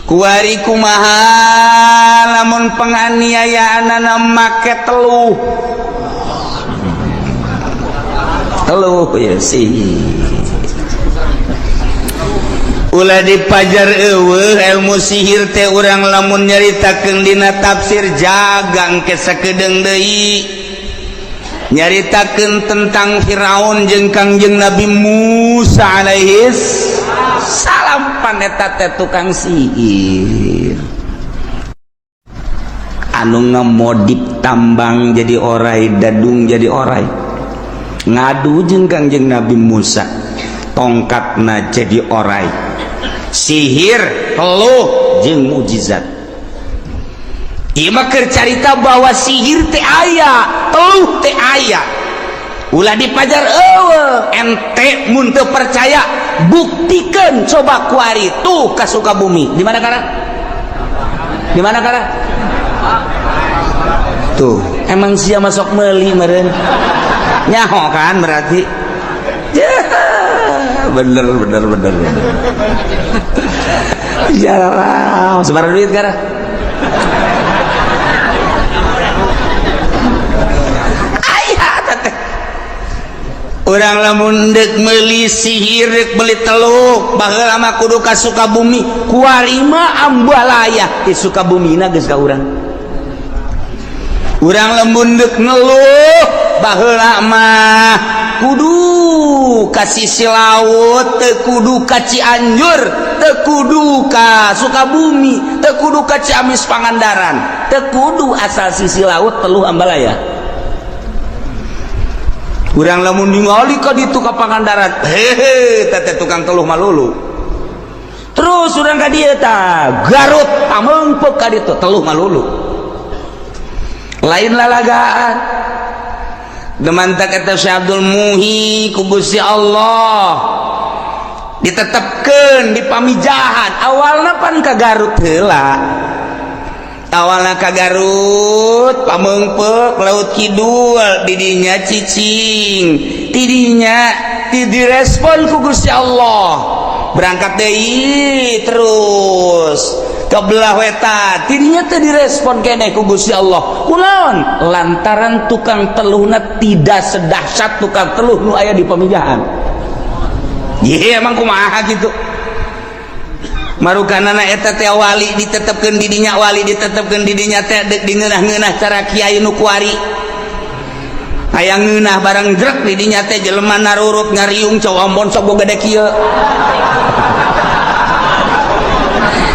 Kuari kumaha lamun penganiayaan make teluh teluh ya sih. Ulah dipajar, eueuh ilmu sihir teh. Urang lamun nyaritakeun dina tafsir jagang ke sakedeung deui nyaritakeun tentang Firaun jeung Kangjeng Nabi Musa alaihis salam. Pan eta teh tukang sihir anu ngemodip tambang jadi orai, dadung jadi orai, ngadu jeung Kangjeng Nabi Musa, tongkatna jadi orai. Sihir, teluh jeung mukjizat. Ieu mah keur carita bahwa sihir teh aya, teluh teh aya. Ulah dipajar, eueuh. Ente mun teu percaya, buktikan coba kuari tuh ka Sukabumi. Di mana kara? Di mana kara? Tuh, emang sia masuk meuli meureun nyaho kan berarti ya, bener bener bener bener ya. Sebarang duit kara. Aya teh urang lamun deuk meuli sihir, deuk meuli teluh, baheula mah kudu ka Sukabumi. Kuari mah ambalaya di Sukabumina geus ka urang. Urang lamun deuk ngeluh, baheula mah kudu ka sisi laut, teu kudu ka Cianjur, teu kudu ka Sukabumi, teu kudu ka Ciamis, Pangandaran, teu kudu, asal sisi laut teluh ambalaya. Urang lamun ningali ka ditu ka Pangandaran, hehe, teh tukang teluh malulu. Terus urang ka dieu tah Garut, pamengpeuk ka ditu teluh malulu. Lain lalagaan. Demantak eta Syekh Abdul Muhi ku Gusti Allah ditetepkeun di Pamijahan. Awalna pan ka Garut heula, awalna ka Garut, pamengpeuk Laut Kidul, didinya cicing, tidinya ti direspon ku Gusti Allah. Berangkat deui terus ke belah wetan, tidinya teu direspon keneh ku Gusti Allah. Kunaon? Lantaran tukang teluhna tidak sedahsyat tukang teluh nu aya di Pamijahan. Ye, emang kumaha gitu marukanana eta teh wali ditetepkeun di dinya, wali ditetepkeun di dinya teh deuk dingeunah-ngeunah cara kiai nu kuari. Hayang ngeunah barang jrek di dinya teh jelema narurut ngariung, cowok ambon sok boga gede kieu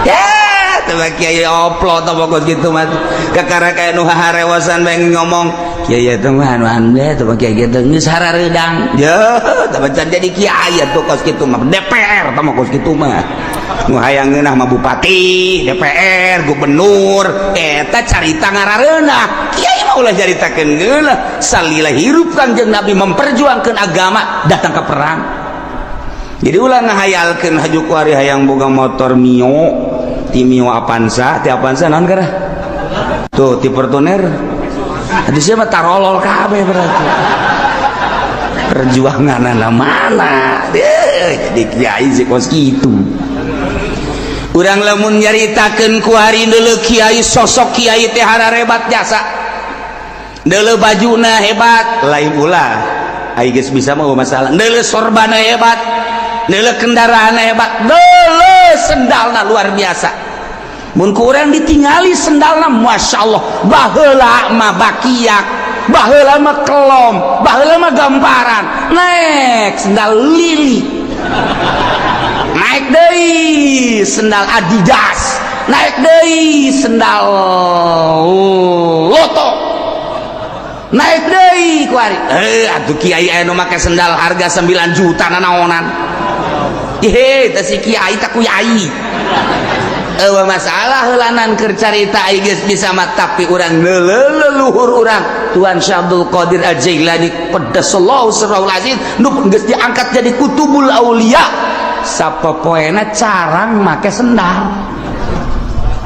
ya. Teu kiai oplo teh pokok gitu mah kakara kaya nu harewasan bae ngomong kiai eta mah anu anu teh kiai gitu geus harareudang ya teh can jadi kiai atuh kos kitu mah. DPR teh mah kos kitu mah nu hayang ngeunah mah bupati, DPR, gubernur. Eta carita ngarareunah. Kiai mah ulah caritakeun ngeunah. Salila hirup Kangjeng Nabi memperjuangkeun agama, datang ke perang. Jadi ulah ngahayalkeun haju kuari hayang boga motor Mio, ti Mio Avanza, ti Avanza naon kara tuh, ti Fortuner. Hadis mah tarolol kabeh. Berarti perjuangan mana jadi kiai sih kos kitu? Urang lamun nyaritakeun kuari deuleu kiai, sosok kiai teh hararebat jasa, deuleu bajuna hebat, lain ulah ai geus bisa mah masalah, deuleu sorbana hebat, deuleu kendaraan hebat, deuleu sendalna luar biasa. Mun ku urang ditingali sendalna, masya Allah, baheula mah bakiak, baheula mah kelom, baheula mah gamparan. Naik sendal Lili, naik deui sendal Adidas, naik deui sendal Lotto, naik deui kuari. Eh, atuh kiai aya nu make sendal harga 9 juta nanaonan? Hehe, teh si kiai tak kuyai. Eueuh masalah heulanan keur carita ai geus bisa mah, tapi urang leluhur urang Tuan Syekh Abdul Qadir Al-Jailani qaddasallahu sirrahul aziz nu geus diangkat jadi kutubul aulia, sapopoena carang make sendal,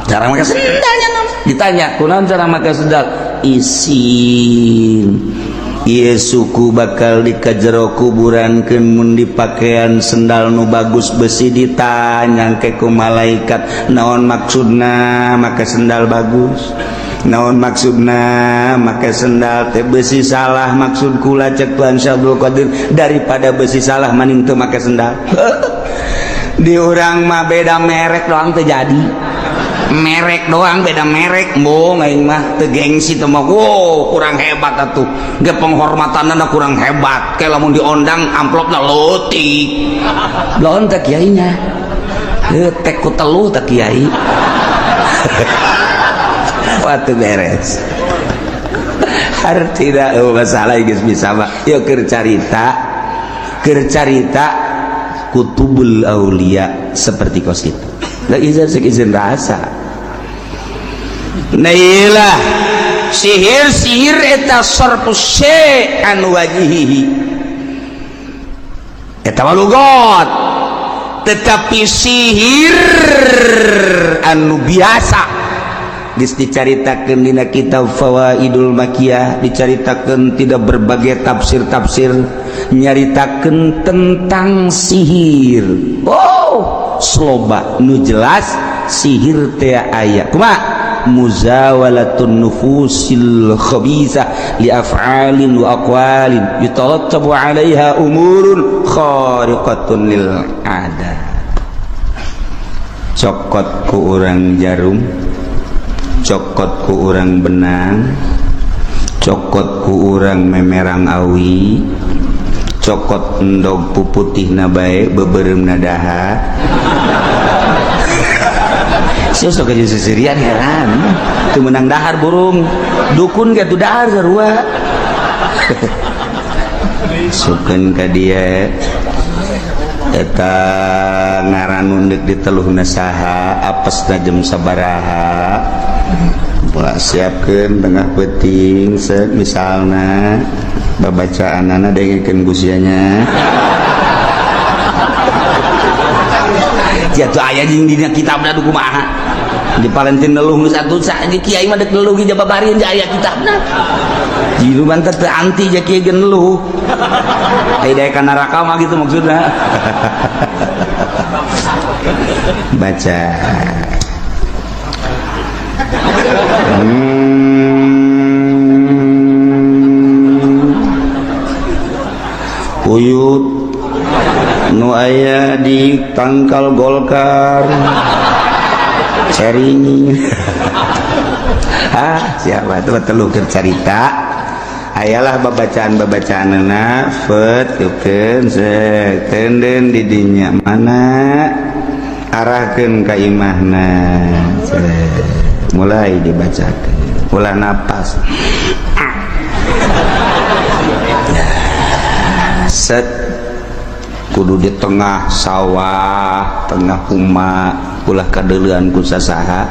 carang make sendalnya. Ditanya kunaon cara make sendal, isin. Ieu suku bakal dikajero kuburankeun mun dipakaian sendal nu bagus besi ditanyang ke ku malaikat, naon maksudna make sendal bagus, naon maksudna make sendal teh besi salah? Maksud kula, cek Tuhan Syekh Abdul Qadir, daripada besi salah maning teu make sendal. Di urang mah beda merek doang teu jadi, merek doang beda merek, embung aing mah teu gengsi teh mah. Wow, kurang hebat atuh ge, penghormatanna kurang hebat, kayak lamun diondang amplopna leutik lawan teh kiainya. Heuh, tek ku telu teh kiai. Wah, teu beres hartina. Oh, masalah geus bisa mah yeuh keur carita, keur carita kutubul aulia seperti kos itu. Da izin sek izin rasa. Nah, iyalah sihir, sihir eta sarfus syai' an wajhihi, eta mah lugot. Tetapi sihir anu biasa geus dicaritakeun dina kitab Fawaidul Makiyah, dicaritakeun tidak berbagai tafsir-tafsir nyaritakeun tentang sihir. Oh, sloba nu jelas sihir teh aya kumaha muzawalatun nufusil khabisah li af'alin wa aqwalin yatarattabu 'alaiha umurun khariqatun lil 'adah. Cokot ku urang jarum, cokot ku urang benang, cokot ku urang memerang awi, cokot endog puputihna bae, beubeuremna dahar. Sia sok aja seserian, heran. Teu meunang dahar burung. Dukun ge tuh dahar sarua. Sukeun ka dieu eta ngaran nu deuk diteluhna saha, apesna jam sabaraha, pola siapkeun tengah peuting set misalna babacaanana dengekeun ku sia nya. Jatuh aya jeung dina kitabna du kumaha di Valentin neluh geus atuh sa di kiai mah deuk neluh ge jababarian aya kitabna. Jilu bantet teu anti ja kiai ge neluh. Ai daek ka neraka mah gitu maksudna. Baca. Uyut nu aya di tangkal golkar cering. Ah, siapa tuh telu keur carita ayalah babacaan-babacaanna fet yukeun sek tenden di dinya mana arahkeun ka imahna. Sek, mulai dibacakeun ulah napas set kudu di tengah sawah, tengah huma, ulah kadeulean ku sasaha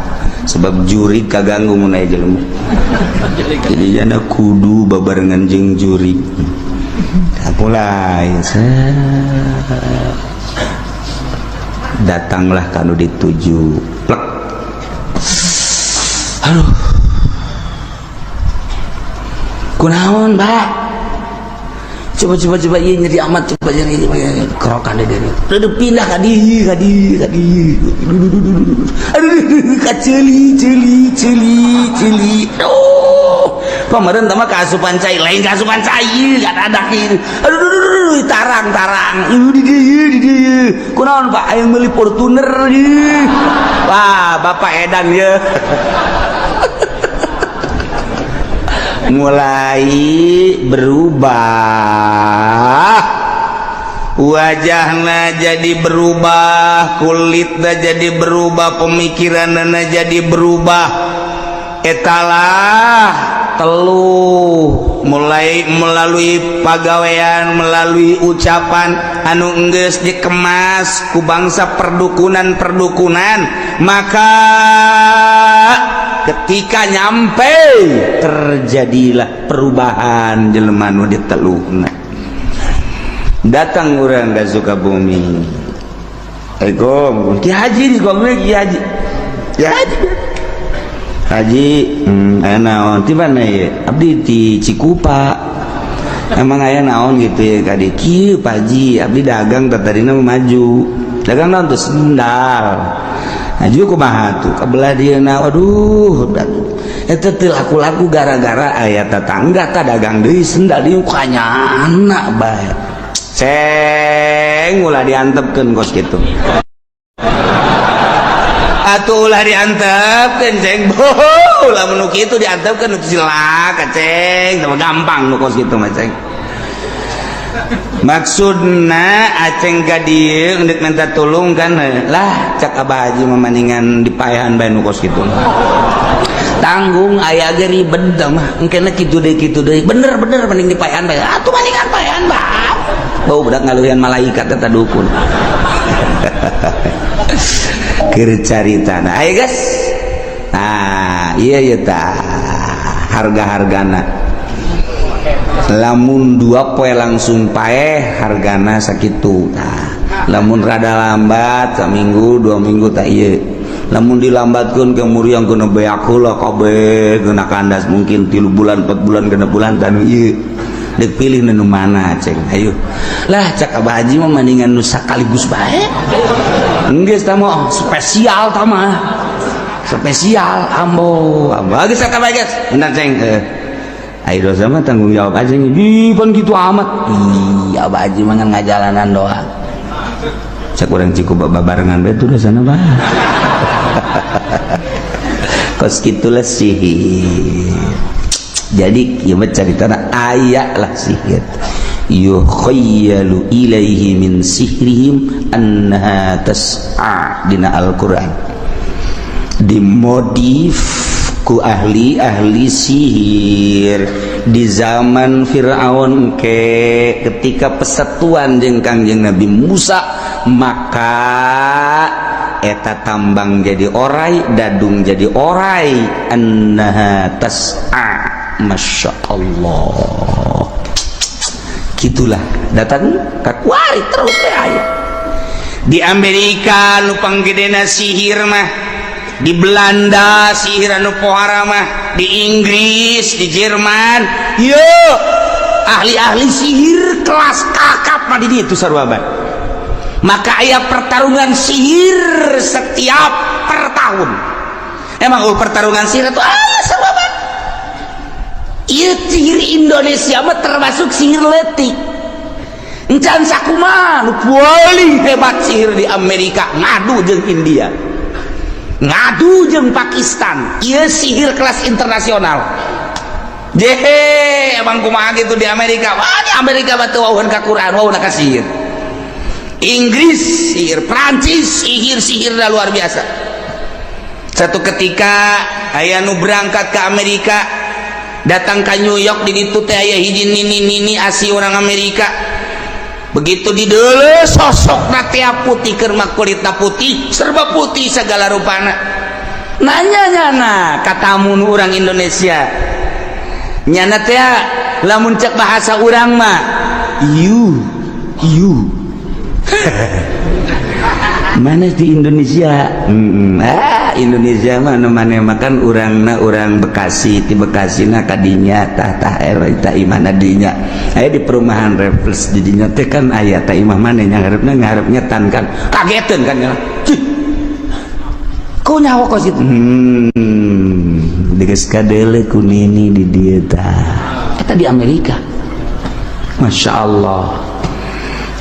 sebab jurig kaganggu mun aya jelema. Jadi jana kudu babarengan jeung jurig. Mulai set, datanglah kanu dituju, plek, aduh, kunaon, Pak? Coba coba coba, iya nyeri amat, coba nyeri kerokan deh deh. Udah pindah ka dieu, ka dieu, ka dieu. Aduh, ka ceuli ceuli ceuli ceuli. Aduh, pameureun tah mah kaasupan cai, lain kaasupan cai kadadak ieu. Aduh, aduh, aduh, tarang tarang. Ieu di dieu, di dieu. Kunaon, Pak? Aya meuli Fortuner ieu. Wah, bapak edan ye. Mulai berubah wajahnya, jadi berubah kulitnya, jadi berubah pemikirannya, jadi berubah. Etalah teluh mulai melalui pagawean, melalui ucapan anu enggeus dikemas ku bangsa perdukunan-perdukunan. Maka ketika nyampe terjadilah perubahan jelema nu diteluhna. Datang urang ka Sukabumi. Assalamualaikum, Ki Haji di Sukabumi. Ki Haji, Ki Haji, Haji, naon ti mana ye? Abdi ti Cikupa. Emang aya naon gitu ya kadi kieu, Pak Haji? Abdi dagang tadina maju dagang naon tuh? Sendal. Maju kumaha tuh kabelah dieu? Waduh, eta teu laku-laku gara-gara aya tetangga tah dagang deui sendal dieu kanyana bae. Ceng, ulah diantepkeun kos kitu atuh, ulah diantepkeun, Ceng. Ulah nu kitu diantepkeun, cilaka, Ceng. Teu gampang nu kos kitu mah, Ceng. Maksudna Aceng ka dieu endek minta tulung kan lah. Cak Abah Haji mah mendingan dipaehan bae nu kos kitu, tanggung aya ge ribet mah engkena kitu deui, kitu deui. Bener bener, mending dipaehan bae atuh, mendingan paehan bae. Bau budak ngaluhian malaikat eta dukun keur carita. Nah, ayo guys, nah iya iya tah harga-hargana. Lamun 2 poe langsung paeh, hargana sakitu. Nah, lamun rada lambat seminggu 2 minggu tak iya. Lamun dilambatkan ke muriang kena beak heula kabeh, kena kandas mungkin 3 bulan, 4 bulan, 6 bulan tanu ieu. Dek pilih nu mana, Ceng? Ayo lah, cak Abah Haji mah mendingan nu sakaligus bae. Geus tah mah spesial, tah mah spesial. Ambo ambo geus cak Abah, geus bener, Ceng. Ayo, dosa mah tanggung jawab aja nih pan gitu amat. Iya, Abah Haji mah ngajalanan doang. Cak urang Cikupa babarengan bae tuh dosana mah. Kos kitulah sihir. Jadi ieu mah caritana aya lah sihir. Yukhayyalu ilaihi min sihrihim annaha tas'a dina Al-Qur'an. Dimodif ku ahli-ahli sihir di zaman Fir'aun ke ketika persatuan jeung Kangjeng Nabi Musa, maka eta tambang jadi orai, dadung jadi orai. Annaha tas'a, Masya Allah. Gitulah datang kakuari terus teh aya di Amerika nu panggedena sihir mah, di Belanda sihir anu pohara mah, di Inggris, di Jerman. Yo, ahli-ahli sihir kelas kakap mah di ditu sarua bae. Maka aya pertarungan sihir setiap per tahun. Emang oh, pertarungan sihir itu aya sarua bae. Ieu sihir Indonesia mah termasuk sihir letik. Encan sakumaha nu paling hebat sihir di Amerika ngadu jeung India, ngadu jeung Pakistan. Ieu sihir kelas internasional. Jehe, emang kumaha gitu di Amerika? Wah, di Amerika batu wawuhan ka Quran, wawuhan ka sihir. Inggris sihir, Prancis sihir, sihir dah luar biasa. Satu ketika aya nu berangkat ke Amerika, datang ke New York, di ditu teh aya hiji nini nini asli orang Amerika. Begitu di deuleu sosok tea putih, keur mah kulitna putih, serba putih segala rupana. Nanya nyana katamu nu orang Indonesia, nyana teh lamun cek bahasa urang mah you you mana di Indonesia? Ah, Indonesia mah nu maneh makan urangna urang Bekasi, di Bekasi na kadinya tah tah eta imahna dinya aya di perumahan Refles. Di dinya teh kan aya tah imah maneh nya ngarepna ngarep nyetan kan. Kageteun kan ya. Cih, kok nyawa kos itu? Geus kadeule ku nini di dieu tah. Eta di Amerika. Masya Allah,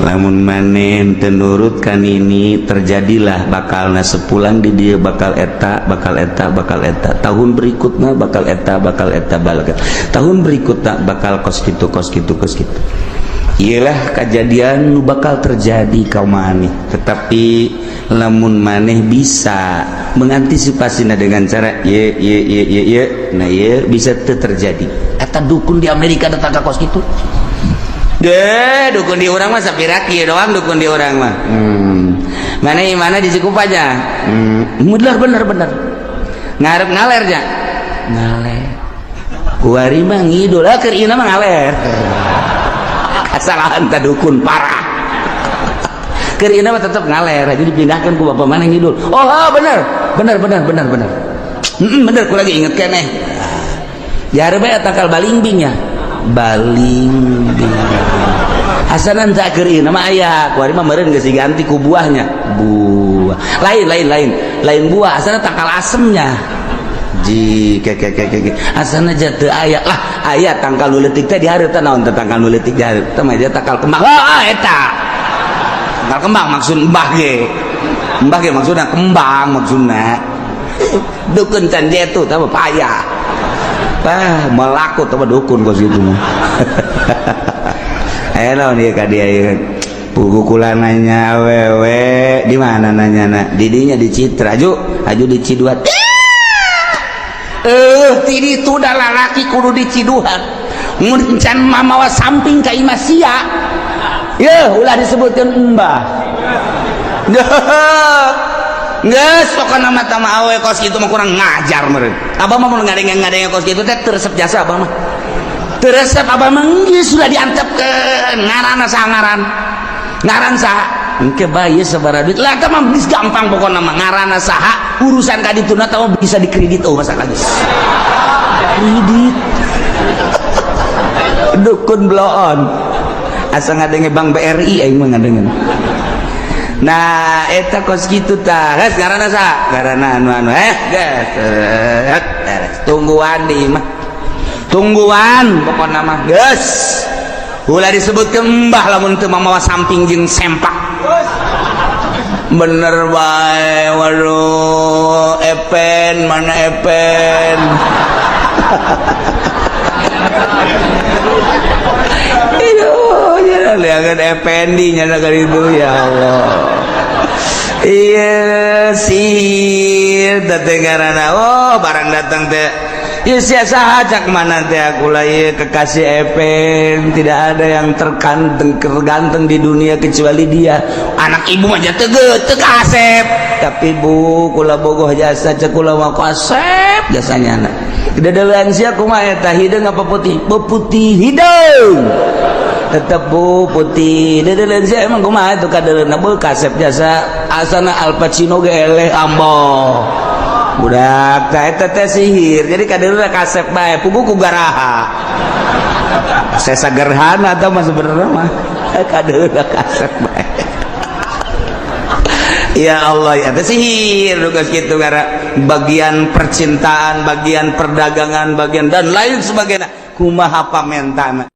lamun maneh teu nurut kan ini terjadilah bakalna sepulang di dia bakal eta, bakal eta, bakal eta, tahun berikutnya bakal eta, bakal eta, bakal tahun berikutnya bakal kos gitu, kos gitu, kos gitu. Iyalah kejadian nu bakal terjadi kau maneh. Tetapi lamun maneh bisa mengantisipasi dengan cara ye ye ye ye ye, nah ye bisa terjadi. Eta dukun di Amerika datang ke kos gitu deh. Dukun di urang mah sapira kieu doang. Dukun di urang mah, mana mana di Cikupa aja. Bener bener bener, ngarep ngaler nya ngaler. Kuari mah ngidul ah, keur ieu mah ngaler. Kesalahan ta dukun parah. Keur ieu mah tetep ngaler, jadi dipindahkan ku bapak mana ngidul. Oh, bener bener bener bener bener, bener, ku lagi inget keneh jare bae tangkal balingbing ya. Balingbing. Asanan tak keur ieu nama aya kuari mah meureun geus diganti ku buahnya. Buah. Lain, lain, lain. Lain buah, asana tangkal asemnya. Ji ke ke ke ke. Asana teu aya lah, aya tangkal nu leutik teh dihareup teh. Naon teh tangkal nu leutik dihareup teh mah? Tangkal kembang. Oh, eta. Tangkal kembang maksud mbah ge. Mbah ge maksudna kembang maksudna. Dukun can jetu tah payah. Wah, melaku teh dukun kos gitu mah. Eh, naon ieu ka dia ieu? Pugu kula nanya awewe di mana nanya na? Didinya di Citra, aju, aju di Ciduat. Eh, ti ditu da lalaki kudu di Ciduhan. Mun can mamawa samping ka imah sia. Yeuh, ulah disebutkeun embah. Geus pokona mah tama awe kos kitu mah kurang ngajar meureun. Abah mah mun ngadenge-ngadenge kos kitu teh teu resep jasa abah mah. Teu resep abah mah, geus sudah diantepkeun ngaranna saha, ngaran. Ngaran saha? Engke bae sabaraha duit. Lah, eta mah geus gampang pokona mah, ngaranna saha, urusan ka dituna tah bisa dikredit, oh masalah geus. Kredit. Dukun bloon. Asa ngadenge Bank BRI aing mah ngadenge. Nah, eta kos kitu tah. Geus, ngaranna saha? Ngaranna anu anu. Eh, geus. Tungguan di imah. Tungguan pokona mah. Geus. Ulah disebutkeun mbah lamun teu mamawa samping jeung sempak. Bener bae, waduh, Epen mana Epen? Aduh, ya lihat Effendi nya itu, ya Allah. Iya, sihir teh ngaranna. Oh, barang datang teh. Ya sia saha, cak mana teh? Aku lah ieu kekasih Epen, tidak ada yang terganteng terganteng di dunia kecuali dia. Anak ibu mah teu teu kasep. Tapi bu, kula bogoh jasa, cek kula mah kasep jasanya anak. Dedeuleun sia kumaha eta, hideung apa putih? Putih hideung. Tetep bu putih. Dedeuleun sia emang kumaha itu kadeuleunna? Beuh, kasep jasa, asana Al Pacino ge eleh ambo. Budak teh eta teh sihir. Jadi kadeuleunna kasep bae, pugu ku garaha. Sesa gerhana atau mah sebenarnya mah kadeuleunna kasep bae. Ya Allah, ya teh sihir tugas gitu gara bagian percintaan, bagian perdagangan, bagian dan lain sebagainya. Kumaha pamentana?